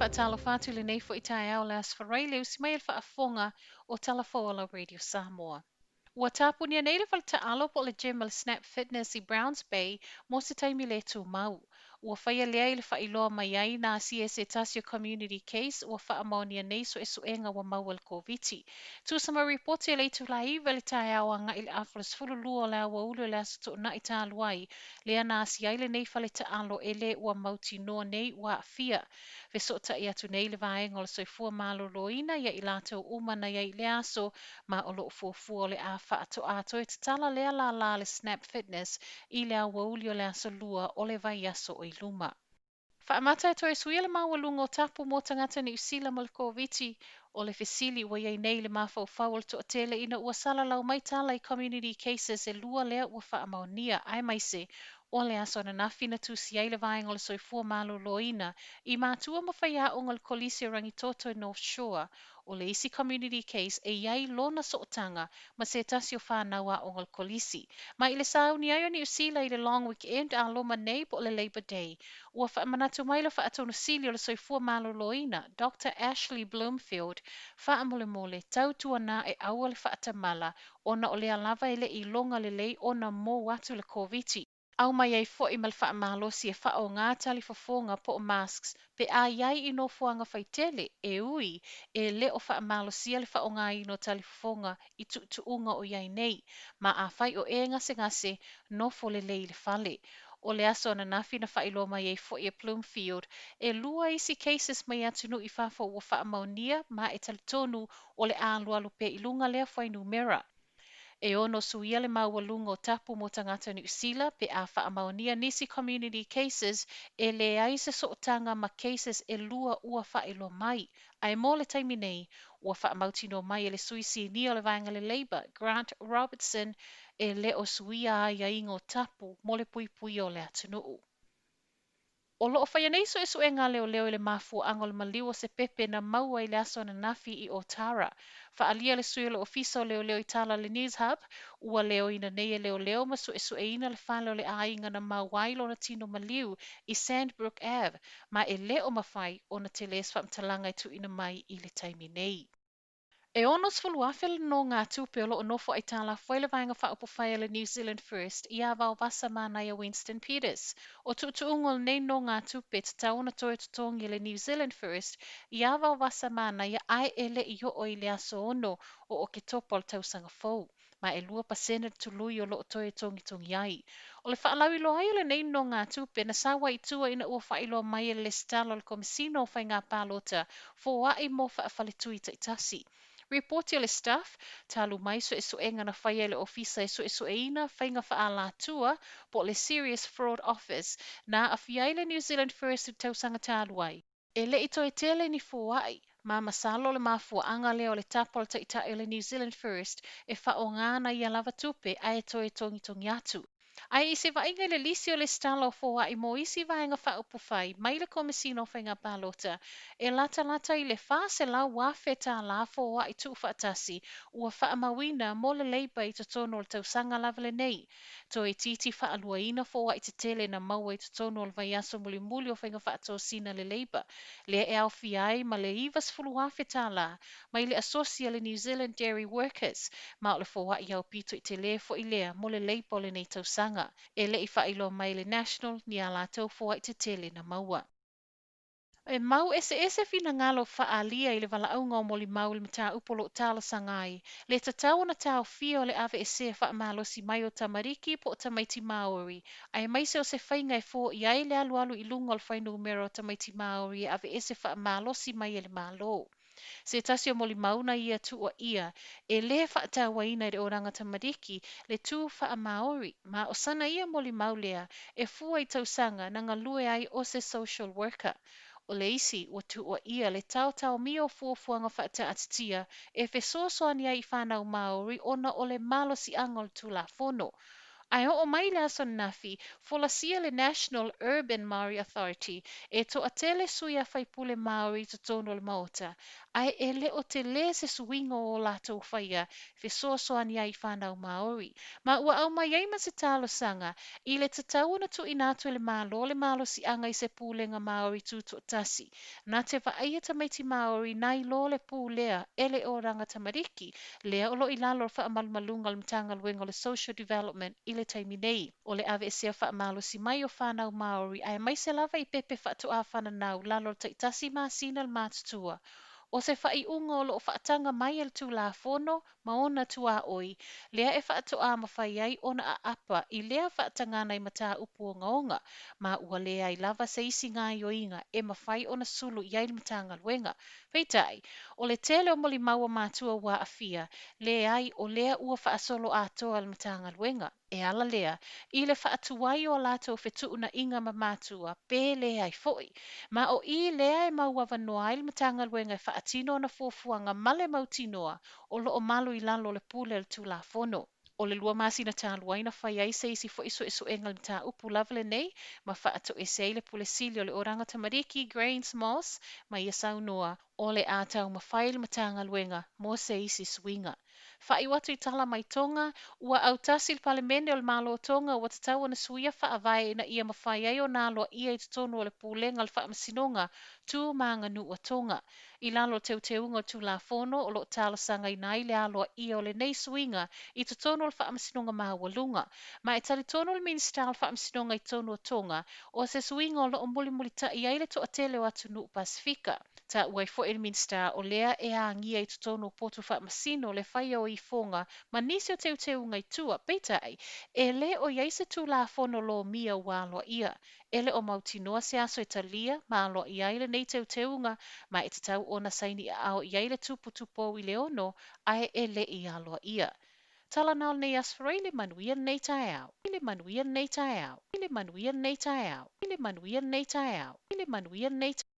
Faatalofa atu i lenei foi taeao o le Aso Faraile i le usi mai a le faafofoga o Tala Fou a lau Radio Samoa. Ua tapunia nei le fale taalo po o le gym a le Snap Fitness i Browns Bay mo se taimi le tumau. Ua faia lea i le faailoa mai ai na asia e se tasi o community case ua faamaonia nei suesuega ua maua i le Koviti. Tusa ma ripoti i le itula e 9 i le taeao agai i le afa o le 12 o le aoauli o le aso Toonai talu ai, lea na asia ai lenei fale taalo e le ua mautinoa nei ua aafia. Fesootai atu nei le vaega o le soifua maloloina ia i latou uma na i ai i lea aso ma o lo o fuafua o le a faatoa toe tatala lea lālā a le Snap Fitness i le aoauli o le aso Lua o le vaiaso o i luma. Faamata e toe suia le maualuga o tapu mo tagata Niu Sila mo le Koviti. O le fesili ua i ai nei le mafaufau o le toatele ina ua salalau mai tala i community cases e lua lea ua faamaonia, aemaise o le aso ananafi na tusi ai le vaega o le soifua maloloina i matua ma faiaoga o le Kolisi o Rangitoto i North Shore. O le isi community case e i ai lona sootaga ma se tasi o whānau aoga o le kolisi. Ma i le sauni ai o Niu Sila i le long weekend a loma nei po o le Labour Day, ua faamanatu mai le Faatonusili o le Soifua Maloloina, Dr. Ashley Bloomfield, faamolemole tautuana e aua le faatamala ona o lea lava e le i iloga lelei ona mou atu le Koviti. Aumai ai foi ma le faamalosi e faaaoga talifofoga po o masks pe a i ai i nofoaga faitele, e ui e le o faamalosia le faaaogaina o talifofoga i tuutuuga o i ai nei. Ma afai o e gasegase, nofo lelei i le fale. O le aso ananafi na faailoa mai ai foi e Bloomfield, e lua isi cases mai atunuu i fafo ua faamaonia ma e talitonu o le a alualu pea i luga lea fuainumera. E ono suia le maualuga o tapu mo tagata Niu Sila pe a faamaonia nisi community cases e leai se sootaga ma cases e lua ua faailoa mai. Ae mo le taimi nei, ua faamautinoa mai e le sui sinia o le vaega le Labour, Grant Robertson, e le o suia aiaiga o tapu mo le puipuia o le atunuu. O lo o faia nei suesuega a leoleo i le mafuaaga o le maliu o se pepe na maua i le aso ananafi i Otara. Faaalia le sui o le Ofisa o Leoleo i tala i le Newshub, ua leoina nei e leoleo ma suesueina le fale o le aiga na maua ai lona tino maliu i Sandbrook Ave, ma e le o mafai ona tele se faamatalaga e tuuina mai i le taimi nei. E 60,000 le nogatupe o lo o nofo aitalafu ai le Vaega Faaupufai a le New Zealand First iā Vaovasa Manaia Winston Peters. O tuutuuga o lenei nogatupe e tatau ona toe totogi e le New Zealand First iā Vaovasa Manaia ae e le i oo i le aso 6 o Oketopa o le tausaga fou, ma e 2% le tului o lo o toe togitogi ai. O le faalauiloa ai o lenei nogatupe na sau ai i tua ina ua faailoa mai e le Lesitala o le Komesina o Faiga Palota foai mo faafaletui taitasi. Ripoti o le Stuff, talu mai suesuega na faia e le Ofisa e suesueina faiga faaalatua po o le Serious Fraud Office na aafia ai le New Zealand First i le tausaga talu ai. E le i toe tele ni foai, ma masalo le mafuaaga lea o le tapa o le taitai o le New Zealand First e faaaoga ana ia lava tupe ae toe togitogi atu. Ae i se vaaiga i le lisi o lesitala o foai mo isi vaega faaupufai mai le Komesina o Faiga Palota, e latalata i le $400,000 foai tuufaatasi ua faamauina mo le Labour i totonu o le tausaga lava lenei. Toeitiiti faaluaina foai tetele na maua i totonu o le vaiaso mulimuli o faiga faatosina a le Labour, lea e aofia ai ma le $90,000 mai le asosi a le New Zealand Dairy Workers, ma o le foai aupito i tele foi lea mo le Labour o lenei tausaga. E le i faailoa mai e le National ni a latou foai tetele na maua. E mau eseese finagalo faaalia i le valaauga o molimau i le mataupu o lo o talosaga ai, le tatau ona taofia o le aveesea faamalosi mai o tamariki po o tamaiti Māori, aemaise o se faiga e foia ai le alualu i luga o le fuainumera o tamaiti Māori e aveese faamalosi mai e le Malo. Se tasi o molimau na ia tuuaia e lē faatauaina i le olaga tamariki le tū faa-Māori, ma o sana ia molimau lea e fua i tausaga na galue ai o se social worker. O le isi ua tuuaia le taotaomia o fuafuaga faataatitia e fesoasoani ai i fanau Māori ona o le malosiaga o le Tulafono. Ae oo mai i le aso ananafi, folasia le National Urban Māori Authority e toatele sui a faipule Māori i totonu o le Maota, ae e le o telē se suiga o latou faia e fesoasoani ai i whānau Māori. Ma ua aumai ai ma se talosaga i le tatau ona tuuina atu e le Malo le malosiaga i se Pulega Māori Tutoatasi na te vaaia tamaiti Māori nai lo le pulea e le Oranga Tamariki lea o lo o i lalo o le faamalumaluga a le Matagaluega o le Social Development i le taimi nei. O le aveesea faamalosi mai o whānau Māori aemaise lava i pepe faatoa fananau lalo o le taitasi masina le matutua. O se faaiuga o lo o faataga mai e le Tulafono ma ona tuaoi, lea e faatoa mafai ai ona aapa i lea faatagaga i mataupu ogaoga, ma ua leai lava se isi gaoioiga e mafai ona sulu i ai le Matagaluega. Peitai, o le tele o molimau a matua ua aafia, leai o lea ua faasolo atoa le Matagaluega. E ala lea, i le faatuai o latou fetuunaiga ma matua, pe leai foi. Ma o i lea e mauavanoa ai le Matagaluega e faatino ona fuafuaga ma le mautinoa o lo o malu i lalo o le pule a le Tulafono. O le 2 masina talu ai na fai ai se isi foi suesuega i le mataupu lava lenei ma faatoese ai le Pule Sili o le Oranga Tamariki Grace Moss ma ia saunoa o le a taumafai le Matagaluega mo se isi suiga. Faaiu atu i tala mai Tonga, ua autasi le Palemene o le Malo o Tonga ua tatau ona suia faavae ina ia mafai ai ona aloaia i totonu o le Pulega o le Faamasinoga Tu ma Aganuu a Tonga. I lalo o le teuteuga o le Tulafono o lo o talosagaina ai le aloaia o lenei suiga i totonu o le Faamasinoga Maualuga. Ma e talitonu le Minisita o le Faamasinoga i totonu o Tonga, o se suiga o lo o mulimulita'i ai le toatele o atunuu Pasefika. Taua ai foi le Minisita o lea e agia i totonu o potu faamasino le faia o ifoga ma nisi o teuteuga i tua. Peitai, e le o i ai se Tulafono lomia ua aloaia. E le o mautinoa se aso e talia ma aloaia ai lenei teuteuga ma e tatau ona saini aao i ai le Tupu Tupou i le 6 ae e le i aloaia. Tala na o lenei aso Faraile, manuia lenei taeao. Le manuia lenei taeao. Le manuia lenei taeao. Le manuia lenei taeao. Le manuia lenei.